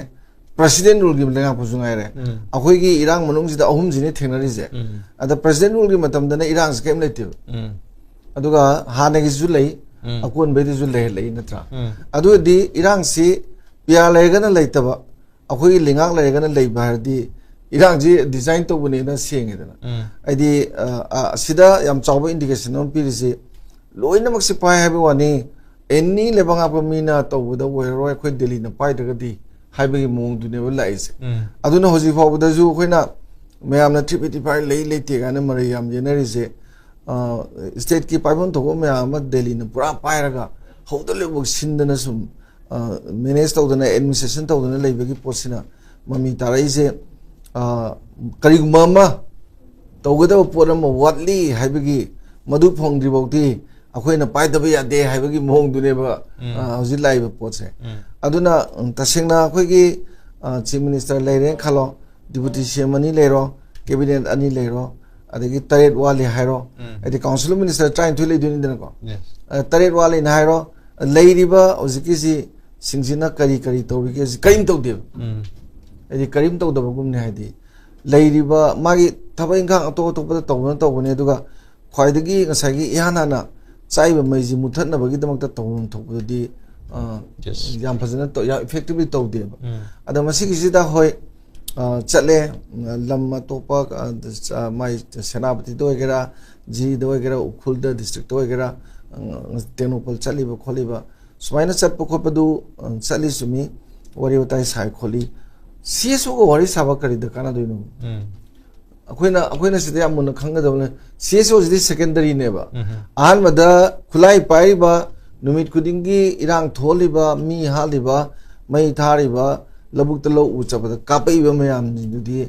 ꯄ꯭ꯔꯁꯤꯗꯦꯟ ꯔꯨꯜꯒꯤ ꯂꯩꯉꯥꯛꯄꯁꯨ ꯉꯥꯏꯔꯦ꯫ ꯑꯩꯈꯣꯏꯒꯤ ꯏꯔꯥꯡ ꯃꯅꯨꯡꯁꯤꯗ ꯑꯍꯨꯝꯁꯤꯅꯦ ꯊꯦꯡꯅꯔꯤꯁꯦ꯫ ꯑꯗ ꯄ꯭ꯔꯁꯤꯗꯦꯟ ꯔꯨꯜꯒꯤ ꯃꯇꯝꯗꯅ ꯏꯔꯥꯡꯁꯦ ꯀꯔꯤꯝ ꯂꯩꯇꯦꯕ꯫ ꯑꯗꯨꯒ ꯍꯥꯟꯅꯒꯤꯁꯨ ꯂꯩ, ꯑꯀꯣꯟꯕꯩꯗꯨꯁꯨ ꯂꯩꯍꯜꯂꯛꯏ ꯅꯠꯇ꯭ꯔꯥ? ꯑꯗꯨꯒꯗꯤ ꯏꯔꯥꯡꯁꯤ ꯄꯤ ꯑꯥꯔ ꯂꯩꯔꯒꯅ ꯂꯩꯇꯕ, ꯑꯩꯈꯣꯏꯒꯤ ꯂꯩꯉꯥꯛ ꯂꯩꯔꯒꯅ ꯂꯩꯕ ꯍꯥꯏꯔꯗꯤ ꯏꯔꯥꯡꯁꯤ ꯗꯤꯖꯥꯏꯟ ꯇꯧꯕꯅꯦꯅ ꯁꯦꯡꯉꯦꯗꯅ꯫ ꯍꯥꯏꯗꯤ ꯑ, ꯑ, ꯑꯁꯤꯗ ꯌꯥꯝ ꯆꯥꯎꯕ ꯏꯟꯗꯤꯀꯦꯁꯟ ꯑꯃ ꯄꯤꯔꯤꯁꯤ, ꯂꯣꯏꯅꯃꯛꯁꯦ ꯄꯥꯏ ꯍꯥꯏꯕ ꯋꯥꯅꯤ, ꯑꯦꯅꯤ ꯂꯩꯕꯥꯛ ꯉꯥꯛꯄ ꯃꯤꯅ ꯇꯧꯕꯗ ꯑꯣꯏꯔꯔꯣꯏ, ꯑꯩꯈꯣꯏ ꯗꯦꯜꯂꯤꯅ ꯄꯥꯏꯗ꯭ꯔꯒꯗꯤ ꯍꯥꯏꯕꯒꯤ ꯃꯑꯣꯡꯗꯨꯅꯦꯕ ꯂꯥꯛꯏꯁꯦ꯫ ꯑꯗꯨꯅ ꯍꯧꯖꯤꯛ ꯐꯥꯎꯕꯗꯁꯨ ꯑꯩꯈꯣꯏꯅ ꯃꯌꯥꯝꯅ ꯊ꯭ꯔꯤ ꯐꯤꯐꯇꯤ ꯐꯥꯏꯚ ꯂꯩ ꯂꯩꯇꯦ ꯀꯥꯏꯅ ꯃꯔꯩ ꯌꯥꯝ ꯌꯦꯠꯅꯔꯤꯁꯦ, ꯑ, ꯁ꯭ꯇꯦꯠꯀꯤ ꯄꯥꯏꯐꯝ ꯊꯣꯛꯄ ꯃꯌꯥꯝ ꯑꯃ ꯗꯦꯜꯂꯤꯅ ꯄꯨꯔꯥ ꯄꯥꯏꯔꯒ ꯍꯧꯗ ꯂꯣꯏꯕ ꯁꯤꯟꯗꯅ ꯁꯨꯝ, ꯑ, ꯃꯦꯅꯦꯖ ꯇꯧꯗꯅ, ꯑꯦꯗꯃꯤꯅꯤꯁꯇ꯭ꯔꯦꯁꯟ ꯇꯧꯗꯅ ꯂꯩꯕꯒꯤ ꯄꯣꯠꯁꯤꯅ ꯃꯃꯤ ꯇꯥꯔꯛꯏꯁꯦ꯫ ꯑ, ꯀꯔꯤꯒꯨꯝꯕ ꯑꯃ ꯇꯧꯒꯗꯕ ꯄꯣꯠ ꯑꯃ ꯋꯥꯠꯂꯤ ꯍꯥꯏꯕꯒꯤ, ꯃꯗꯨ ꯐꯪꯗ꯭ꯔꯤ ꯐꯥꯎꯗꯤ ꯑꯩꯈꯣꯏꯅ ꯄꯥꯏꯗꯕ ꯌꯥꯗꯦ ꯍꯥꯏꯕꯒꯤ ꯃꯑꯣꯡꯗꯨꯅꯦꯕ, ꯑ, ꯍꯧꯖꯤꯛ ꯂꯥꯛꯏꯕ ꯄꯣꯠꯁꯦ꯫ ꯑꯗꯨꯅ, ꯎꯝ, ꯇꯁꯦꯡꯅ ꯑꯩꯈꯣꯏꯒꯤ, ꯑ, ꯆꯤꯐ ꯃꯤꯅꯤꯁꯇꯔ ꯂꯩꯔꯦꯅ ꯈꯜꯂꯣ, ꯗꯤꯄꯨꯇꯤ ꯁꯤ ꯑꯦꯝ ꯑꯅꯤ ꯂꯩꯔꯣ, ꯀꯦꯕꯤꯅꯦꯠ ꯑꯅꯤ ꯂꯩꯔꯣ, ꯑꯗꯒꯤ ꯇꯔꯦꯠ ꯋꯥꯠꯂꯤ ꯍꯥꯏꯔꯣ, ꯎꯝ, ꯍꯥꯏꯗꯤ ꯀꯥꯎꯟꯁꯤꯜ ꯑꯣꯐ ꯃꯤꯅꯤꯁꯇꯔ ꯇꯔꯥꯅꯤꯊꯣꯏ ꯂꯩꯗꯣꯏꯅꯤꯗꯅꯀꯣ꯫ ꯑ, ꯇꯔꯦꯠ ꯋꯥꯠꯂꯤꯅ ꯍꯥꯏꯔꯣ, ꯂꯩꯔꯤꯕ ꯍꯧꯖꯤꯛꯀꯤꯁꯤ ꯁꯤꯡꯁꯤꯅ ꯀꯔꯤ ꯀꯔꯤ ꯇꯧꯔꯤꯒꯦ? ꯁꯤ ꯀꯔꯤꯝ ꯇꯧꯗꯦꯕ꯫ ꯎꯝ꯫ ꯍꯥꯏꯗꯤ ꯀꯔꯤꯝ ꯇꯧꯗꯕꯒꯨꯝꯅꯦ꯫ ꯍꯥꯏꯗꯤ ꯂꯩꯔꯤꯕ ꯃꯥꯒꯤ ꯊꯕꯛ ꯏꯪꯈꯥꯡ ꯑꯇꯣꯞ ꯑꯇꯣꯞꯄꯗ ꯇꯧꯕꯅ ꯇꯧꯕꯅꯦ, ꯑꯗꯨꯒ ꯈ꯭ꯋꯥꯏꯗꯒꯤ ꯉꯁꯥꯏꯒꯤ ꯏꯍꯥꯟ ꯍꯥꯟꯅ ꯆꯥꯛꯏꯕ ꯃꯩꯁꯤ ꯃꯨꯊꯠꯅꯕꯒꯤꯗꯃꯛꯇ ꯇꯧꯐꯝ ꯊꯣꯛꯄꯗꯨꯗꯤ, ꯑ, ꯌꯦꯁ, ꯌꯥꯝ ꯐꯖꯅ ꯇꯧ-, ꯌꯥꯝ ꯏꯐꯦꯛꯇꯤꯚꯂꯤ ꯇꯧꯗꯦꯕ꯫ ꯎꯝ꯫ ꯑꯗ ꯃꯁꯤꯒꯤꯁꯤꯗ ꯍꯣꯏ, ꯑ, ꯆꯠꯂꯦ, ꯂꯝ ꯑꯇꯣꯞꯄ, ꯑ, ꯃꯥꯏ ꯁꯦꯅꯥꯄꯇꯤꯗ ꯑꯣꯏꯒꯦꯔꯥ, ꯖꯤꯔꯤꯗ ꯑꯣꯏꯒꯦꯔꯥ, ꯎꯈ꯭ꯔꯨꯜꯗ ꯗꯤꯁꯇ꯭ꯔꯤꯛꯇ ꯑꯣꯏꯒꯦꯔꯥ, ꯇꯦꯡꯅꯧꯄꯜ ꯆꯠꯂꯤꯕ ꯈꯣꯠꯂꯤꯕ, ꯁꯨꯃꯥꯏꯅ ꯆꯠꯄ ꯈꯣꯠꯄꯗꯨ, ꯑ, ꯆꯠꯂꯤ ꯆꯨꯝꯃꯤ, ꯋꯥꯔꯤ ꯋꯥꯇꯥꯏ ꯁꯥꯏ ꯈꯣꯠꯂꯤ꯫ ꯁꯤ ꯑꯦꯁ ꯑꯣꯒ ꯋꯥꯔꯤ ꯁꯥꯕ ꯀꯔꯤꯗ ꯀꯥꯟꯅꯗꯣꯏꯅꯣ? ꯎꯝ. ꯑꯩꯈꯣꯏꯅ ꯑꯩꯈꯣꯏꯅ ꯁꯤꯗ ꯌꯥꯝ ꯃꯨꯟꯅ ꯈꯪꯒꯗꯕꯅꯦ꯫ C S ꯑꯣꯁꯤꯗꯤ ꯁꯦꯀꯦꯟꯗꯔꯤꯅꯦꯕ꯫ ꯎꯝ. ꯑꯍꯥꯟꯕꯗ ꯈꯨꯠꯂꯥꯏ ꯄꯥꯏꯔꯤꯕ, ꯅꯨꯃꯤꯠ ꯈꯨꯗꯤꯡꯒꯤ ꯏꯔꯥꯡ ꯊꯣꯛꯍꯜꯂꯤꯕ, ꯃꯤ ꯍꯥꯠꯂꯤꯕ, ꯃꯩ ꯊꯥꯔꯤꯕ, ꯂꯧꯕꯨꯛꯇ ꯂꯧ ꯎ ꯆꯠꯄꯗ ꯀꯥꯞꯄꯛꯏꯕ ꯃꯌꯥꯝꯁꯤꯡꯗꯨꯗꯤ,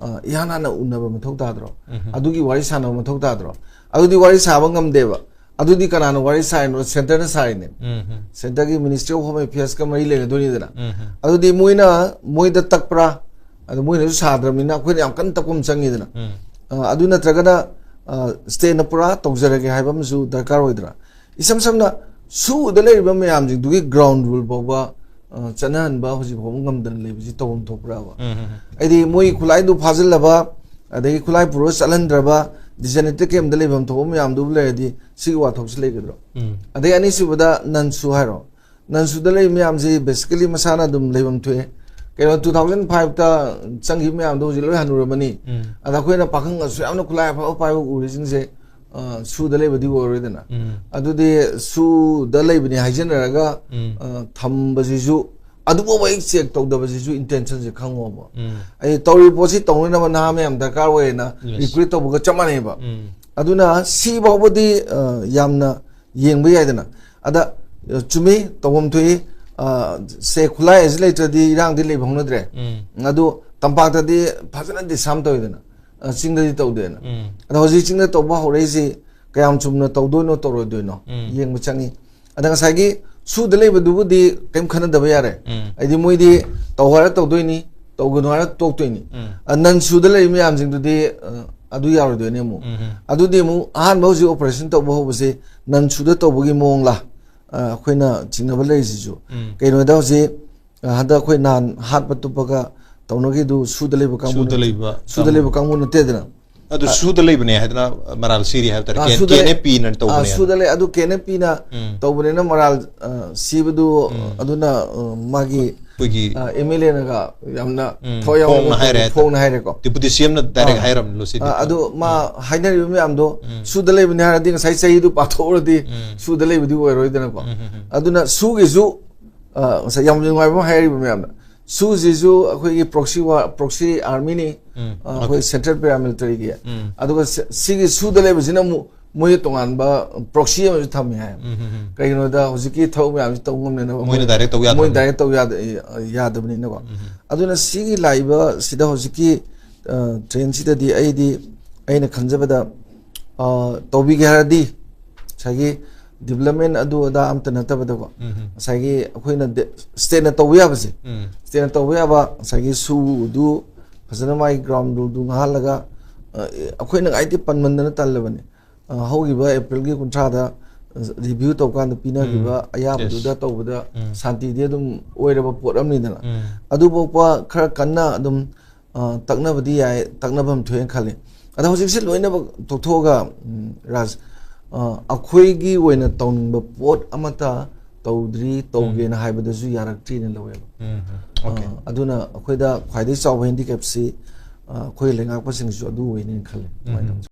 ꯑ, ꯏꯍꯥꯟ ꯍꯥꯟꯅ ꯎꯅꯕ ꯃꯊꯧ ꯇꯥꯗ꯭ꯔꯣ? ꯎꯝ. ꯑꯗꯨꯒꯤ ꯋꯥꯔꯤ ꯁꯥꯟꯅꯕ ꯃꯊꯧ ꯇꯥꯗ꯭ꯔꯣ? ꯑꯗꯨꯗꯤ ꯋꯥꯔꯤ ꯁꯥꯕ ꯉꯝꯗꯦꯕ꯫ ꯑꯗꯨꯗꯤ ꯀꯅꯥꯅ ꯋꯥꯔꯤ ꯁꯥꯔꯤꯅꯣ? ꯁꯦꯟꯇꯔꯅ ꯁꯥꯔꯤꯅꯦ꯫ ꯎꯝ. ꯁꯦꯟꯇꯔꯒꯤ ꯃꯤꯅꯤꯁꯇ꯭ꯔꯤ ꯑꯣꯐ ꯍꯣꯝ ꯑꯦꯐꯤꯌꯔꯁꯀ ꯃꯔꯤ ꯂꯩꯅꯗꯣꯏꯅꯤꯗꯅ꯫ ꯎꯝ. ꯑꯗꯨꯗꯤ ꯃꯣꯏꯅ, ꯃꯣꯏꯗ ꯇꯛꯄ꯭ꯔꯥ? ꯑꯗꯨ ꯃꯣꯏꯅꯁꯨ ꯁꯥꯗ꯭ꯔꯕꯅꯤꯅ ꯑꯩꯈꯣꯏꯅ ꯌꯥꯝ ꯀꯟꯅ ꯇꯛꯄ ꯑꯃ ꯆꯪꯉꯤꯗꯅ꯫ ꯎꯝ. ꯑ, ꯑꯗꯨ ꯅꯠꯇ꯭ꯔꯒꯅ, ꯑ, ꯁ꯭ꯇꯦꯠꯅ ꯄꯨꯔꯥ ꯇꯧꯖꯔꯒꯦ ꯍꯥꯏꯕ ꯑꯃꯁꯨ ꯗꯔꯀꯥꯔ ꯑꯣꯏꯗ꯭ꯔꯥ? ꯏꯁꯝ ꯁꯝꯅ ꯁꯨꯗ ꯂꯩꯔꯤꯕ ꯃꯌꯥꯝꯁꯤꯡꯗꯨꯒꯤ ꯒ꯭ꯔꯥꯎꯟ ꯔꯨꯜ ꯐꯥꯎꯕ, ꯑ, ꯆꯠꯅꯍꯟꯕ ꯍꯧꯖꯤꯛ ꯐꯥꯎꯕ ꯉꯝꯗꯅ ꯂꯩꯕꯁꯤ ꯇꯧꯐꯝ ꯊꯣꯛꯄ꯭ꯔꯥꯕ? ꯎꯝ. ꯍꯥꯏꯗꯤ ꯃꯣꯏ ꯈꯨꯠꯂꯥꯏꯗꯨ ꯐꯥꯖꯤꯜꯂꯕ, ꯑꯗꯒꯤ ꯈꯨꯠꯂꯥꯏ ꯄꯨꯔꯒ ꯆꯠꯍꯟꯗ꯭ꯔꯕ, ꯗꯤꯖꯟꯅꯦꯇꯦꯠ ꯀꯦꯝꯗ ꯂꯩꯐꯝ ꯊꯣꯛꯄ ꯃꯌꯥꯝꯗꯨꯕꯨ ꯂꯩꯔꯗꯤ ꯁꯤꯒꯤ ꯋꯥꯊꯣꯛꯁꯤ ꯂꯩꯒꯗ꯭ꯔꯣ? ꯎꯝ. ꯑꯗꯩ ꯑꯅꯤꯁꯨꯕꯗ ꯅꯟꯁꯨ ꯍꯥꯏꯔꯣ, ꯅꯟꯁꯨꯗ ꯂꯩꯕ ꯃꯌꯥꯝꯁꯤ basically ꯃꯁꯥꯅ ꯑꯗꯨꯝ ꯂꯩꯐꯝ ꯊꯣꯛꯑꯦ꯫ ꯀꯩꯅꯣ, two thousand fiveꯇ ꯆꯪꯈꯤꯕ ꯃꯌꯥꯝꯗꯣ ꯍꯧꯖꯤꯛ ꯂꯣꯏ ꯍꯟꯅꯨꯔꯝꯃꯅꯤ꯫ ꯎꯝ. ꯑꯗ ꯑꯩꯈꯣꯏꯅ ꯄꯥꯈꯪ ꯑꯁꯨꯛ ꯌꯥꯝꯅ ꯈꯨꯠꯂꯥꯏ ꯑꯐꯕ ꯄꯥꯏꯕ ꯎꯔꯤꯁꯤꯡꯁꯦ, ꯑ, ꯁꯨꯗ ꯂꯩꯕꯗꯤ ꯑꯣꯏꯔꯣꯏꯗꯅ꯫ ꯎꯝ. ꯑꯗꯨꯗꯤ ꯁꯨꯗ ꯂꯩꯕꯅꯤ ꯍꯥꯏꯖꯟꯅꯔꯒ, ꯎꯝ. ꯑ, ꯊꯝꯕꯁꯤꯁꯨ ꯑꯗꯨꯐꯥꯎꯕ ꯍꯦꯛ ꯆꯦꯛ ꯇꯧꯗꯕꯁꯤꯁꯨ intentionꯁꯦ ꯈꯪꯉꯣꯕ꯫ ꯎꯝ. ꯑꯩ ꯇꯧꯔꯤꯕ ꯄꯣꯠꯁꯤ ꯇꯧꯅꯅꯕ ꯅꯍꯥ ꯃꯌꯥꯝ ꯗꯔꯀꯥꯔ ꯑꯣꯏꯌꯦꯅ Yes. recruit ꯇꯧꯕꯒ ꯆꯞ ꯃꯥꯟꯅꯩꯕ꯫ ꯎꯝ. ꯑꯗꯨꯅ ꯁꯤ ꯐꯥꯎꯕꯗꯤ, ꯑ, ꯌꯥꯝꯅ ꯌꯦꯡꯕ ꯌꯥꯏꯗꯅ꯫ ꯑꯗ, ꯑ, ꯆꯨꯝꯃꯤ, ꯇꯧꯐꯝ ꯊꯣꯛꯏ꯫ ꯑ, ꯁꯦ, ꯈꯨꯠꯂꯥꯏ ꯑꯁꯤ ꯂꯩꯇ꯭ꯔꯗꯤ ꯏꯔꯥꯡꯗꯤ ꯂꯩꯕ ꯍꯧꯅꯗ꯭ꯔꯦ꯫ ꯎꯝ. ꯑꯗꯨ ꯇꯝꯄꯥꯛꯇꯗꯤ ꯐꯖꯅ disarm ꯇꯧꯋꯤꯗꯅ, ꯑ, ꯆꯤꯡꯗꯗꯤ ꯇꯧꯗꯦꯅ꯫ ꯎꯝ. ꯑꯗꯣ ꯍꯧꯖꯤꯛ ꯆꯤꯡꯗ ꯇꯧꯕ ꯍꯧꯔꯛꯏꯁꯤ ꯀꯌꯥꯝ ꯆꯨꯝꯅ ꯇꯧꯗꯣꯏꯅꯣ ꯇꯧꯔꯣꯏꯗꯣꯏꯅꯣ ꯎꯝ. ꯌꯦꯡꯕ ꯆꯪꯉꯤ꯫ ꯑꯗ ꯉꯁꯥꯏꯒꯤ ꯁꯨꯗ ꯂꯩꯕꯗꯨꯕꯨꯗꯤ ꯀꯔꯤꯝ ꯈꯟꯅꯗꯕ ꯌꯥꯔꯦ꯫ ꯎꯝ. ꯍꯥꯏꯗꯤ ꯃꯣꯏꯗꯤ ꯇꯧ ꯍꯥꯏꯔ ꯇꯧꯗꯣꯏꯅꯤ, ꯇꯧꯒꯅꯨ ꯍꯥꯏꯔ ꯇꯣꯛꯇꯣꯏꯅꯤ꯫ ꯎꯝ. ꯑ, ꯅꯟ ꯁꯨꯗ ꯂꯩꯔꯤ ꯃꯌꯥꯝꯁꯤꯡꯗꯨꯗꯤ, ꯑ, ꯑꯗꯨ ꯌꯥꯔꯣꯏꯗꯣꯏꯅꯦ ꯑꯃꯨꯛ꯫ ꯎꯝ. ꯑꯗꯨꯗꯤ ꯑꯃꯨꯛ ꯑꯍꯥꯟꯕ ꯍꯧꯖꯤꯛ operation ꯇꯧꯕ ꯍꯧꯕꯁꯦ ꯅꯟ ꯁꯨꯗ ꯇꯧꯕꯒꯤ ꯃꯑꯣꯡꯂꯥ? ꯑ, ꯑꯩꯈꯣꯏꯅ ꯆꯤꯡꯅꯕ ꯂꯩꯔꯤꯁꯤꯁꯨ꯫ ꯎꯝ. ꯀꯩꯅꯣꯗ ꯍꯧꯖꯤꯛ, ꯑ, ꯍꯟꯗꯛ ꯑꯩꯈꯣꯏ ꯅꯍꯥꯟ ꯍꯥꯠꯄ ꯇꯨꯞꯄꯒ ꯇꯧꯅꯈꯤꯗꯨ ꯁꯨꯗ ꯂꯩꯕ ꯀꯥꯡꯕꯨ ꯁꯨꯗ ꯅꯠꯇꯦ꯫ ꯂꯩꯕ ꯁꯨꯗ ꯂꯩꯕ ꯀꯥꯡꯕꯨ ꯅꯠꯇꯦꯗꯅ꯫ ꯑꯗꯨ ꯁꯨꯗ ꯂꯩꯕꯅꯦ ꯍꯥꯏꯗꯅ ꯃꯔꯥꯜ ꯁꯤꯔꯤ ꯍꯥꯏꯕ ꯇꯥꯔꯦ꯫ ꯑ, ꯀꯦ-, ꯁꯨꯗ ꯂꯩ-, ꯀꯦ ꯑꯦꯟ ꯑꯦꯐ ꯄꯤꯅ ꯑ, ꯇꯧꯕꯅꯦ꯫ ꯁꯨꯗ ꯂꯩ꯫ ꯑꯗꯨ ꯀꯦ ꯑꯦꯟ ꯑꯦꯐ ꯄꯤꯅ ꯎꯝ. ꯇꯧꯕꯅꯤꯅ ꯃꯔꯥꯜ, ꯑ, ꯁꯤꯕꯗꯨ, ꯎꯝ. ꯑꯗꯨꯅ, ꯑ, ꯃꯥꯒꯤ ꯑꯩꯈꯣꯏꯒꯤ ꯑꯦꯝ ꯑꯦꯜ ꯑꯦꯅꯒ ꯌꯥꯝꯅ ꯎꯝ, ꯊꯋꯥꯏ ꯌꯥꯎꯅ ꯐꯣꯡꯅ ꯍꯥꯏꯔꯦ ꯍꯥꯏꯇꯥꯔꯦ꯫ ꯐꯣꯡꯅ ꯍꯥꯏꯔꯦꯀꯣ꯫ ꯗꯤꯄꯨꯇꯤ ꯁꯤ ꯑꯦꯝꯅ ꯗꯥꯏꯔꯦꯛ ꯑꯥ꯫ ꯍꯥꯏꯔꯝꯅꯤ ꯂꯣꯁꯤꯗꯤ꯫ ꯑꯥ, ꯑꯗꯨ ꯃꯥ ꯍꯥꯏꯅꯔꯤꯕ ꯃꯌꯥꯝꯗꯣ ꯁꯨꯗ ꯂꯩꯕꯅꯤ ꯍꯥꯏꯔꯗꯤ ꯉꯁꯥꯏ ꯆꯍꯤꯗꯨ ꯄꯥꯊꯣꯛꯎꯔꯗꯤ ꯎꯝ꯫ ꯁꯨꯗ ꯂꯩꯕꯗꯤ ꯑꯣꯏꯔꯣꯏꯗꯅꯀꯣ꯫ ꯎꯝ, ꯎꯝ, ꯎꯝ꯫ ꯑꯗꯨꯅ ꯁꯨꯒꯤꯁꯨ ꯑꯥ, ꯉꯁꯥꯏ ꯌꯥꯝ ꯅꯨꯡꯉꯥꯏꯕ ꯑꯃ ꯍꯥꯏꯔꯤꯕ ꯃꯌꯥꯝꯗ, ꯁꯨꯁꯤꯁꯨ ꯑꯩꯈꯣꯏꯒꯤ proxy war, proxy armyꯅꯤ꯫ ꯎꯝ꯫ ꯑꯥ, ꯑꯩꯈꯣꯏ central paramilitaryꯒꯤ꯫ ꯎꯝ꯫ ꯑꯗꯨꯒ ꯁꯤ- ꯁꯤꯒꯤ ꯁꯨꯗ ꯂꯩꯕꯁꯤꯅ ꯑꯃꯨꯛ ꯃꯣꯏꯒꯤ ꯇꯣꯉꯥꯟꯕ proxy ꯑꯃꯁꯨ ꯊꯝꯃꯤ ꯍꯥꯏ꯫ ꯎꯝ, ꯎꯝ, ꯎꯝ꯫ ꯀꯩꯒꯤꯅꯣꯗ ꯍꯧꯖꯤꯛꯀꯤ ꯊꯕꯛ ꯃꯌꯥꯝꯁꯤ ꯇꯧ ꯉꯝꯅꯅꯕ ꯃꯣꯏꯅ direct ꯇꯧ ꯌꯥꯗꯕꯅꯤ꯫ ꯃꯣꯏ direct ꯇꯧ ꯌꯥꯗ- ꯌꯥꯗꯕꯅꯤꯅꯀꯣ꯫ ꯑꯗꯨꯅ ꯁꯤꯒꯤ ꯂꯥꯛꯏꯕ ꯁꯤꯗ ꯍꯧꯖꯤꯛꯀꯤ ꯑꯥ, trainꯁꯤꯗꯗꯤ ꯑꯩꯗꯤ ꯑꯩꯅ ꯈꯟꯖꯕꯗ ꯑꯥ, ꯇꯧꯕꯤꯒꯦ ꯍꯥꯏꯔꯗꯤ ꯉꯁꯥꯏꯒꯤ development ꯑꯗꯨ ꯑꯗꯥ ꯑꯝꯇ ꯅꯠꯇꯕꯗꯀꯣ, ꯎꯝ꯫ ꯉꯁꯥꯏꯒꯤ ꯑꯩꯈꯣꯏꯅ ꯗꯦ- stateꯅ ꯇꯧꯕ ꯌꯥꯕꯁꯦ, ꯎꯝ꯫ stateꯅ ꯇꯧꯕ ꯌꯥꯕ ꯉꯁꯥꯏꯒꯤ ꯁꯨꯗꯨ ꯐꯖꯅ ꯃꯥꯒꯤ ground ruleꯗꯨ ꯉꯥꯡꯍꯜꯂꯒ, ꯑ, ꯑꯩꯈꯣꯏꯅ ꯉꯥꯏꯗꯤ ꯄꯟꯃꯟꯗꯅ ꯇꯜꯂꯕꯅꯤ꯫ ꯑ, ꯍꯧꯈꯤꯕ Aprilꯒꯤ ꯀꯨꯟꯊ꯭ꯔꯥꯗ review ꯇꯧꯀꯥꯟꯗ ꯄꯤꯅꯈꯤꯕ ꯎꯝ꯫ ꯑꯌꯥꯕꯗꯨꯗ Yes. ꯇꯧꯕꯗ ꯎꯝ꯫ ꯁꯥꯟꯇꯤꯗꯤ ꯑꯗꯨꯝ ꯑꯣꯏꯔꯕ ꯄꯣꯠ ꯑꯃꯅꯤꯗꯅ꯫ ꯎꯝ꯫ ꯑꯗꯨꯐꯥꯎꯕ ꯈꯔ ꯀꯟꯅ ꯑꯗꯨꯝ ꯑ, ꯇꯛꯅꯕꯗꯤ ꯌꯥꯏ, ꯇꯛꯅꯐꯝ ꯊꯣꯛꯑꯦꯅ ꯈꯜꯂꯤ꯫ ꯑꯗꯣ ꯍꯧꯖꯤꯛꯁꯦ ꯂꯣꯏꯅꯃꯛ ꯇꯣꯛꯊꯣꯛꯑꯒ, ꯎꯝ, ꯔꯥꯖ, ꯑ, ꯑꯩꯈꯣꯏꯒꯤ ꯑꯣꯏꯅ ꯇꯧꯅꯤꯡꯕ ꯄꯣꯠ ꯑꯃꯠꯇ ꯇꯧꯗ꯭ꯔꯤ, ꯇꯧꯒꯦꯅ ꯍꯥꯏꯕꯗꯁꯨ ꯌꯥꯔꯛꯇ꯭ꯔꯤꯅ ꯂꯧꯋꯦꯕ꯫ ꯎꯝ, ꯎꯝ꯫ Okay. ꯑ, ꯑꯗꯨꯅ ꯑꯩꯈꯣꯏꯗ ꯈ꯭ꯋꯥꯏꯗꯒꯤ ꯆꯥꯎꯕ handicapꯁꯤ, ꯑ, ꯑꯩꯈꯣꯏ ꯂꯩꯉꯥꯛꯄꯁꯤꯡꯁꯨ ꯑꯗꯨ ꯑꯣꯏꯅꯦꯅ ꯈꯜꯂꯤ꯫ ꯑꯗꯨꯃꯥꯏꯅ ꯎꯝ꯫ ꯇꯧꯁꯤ꯫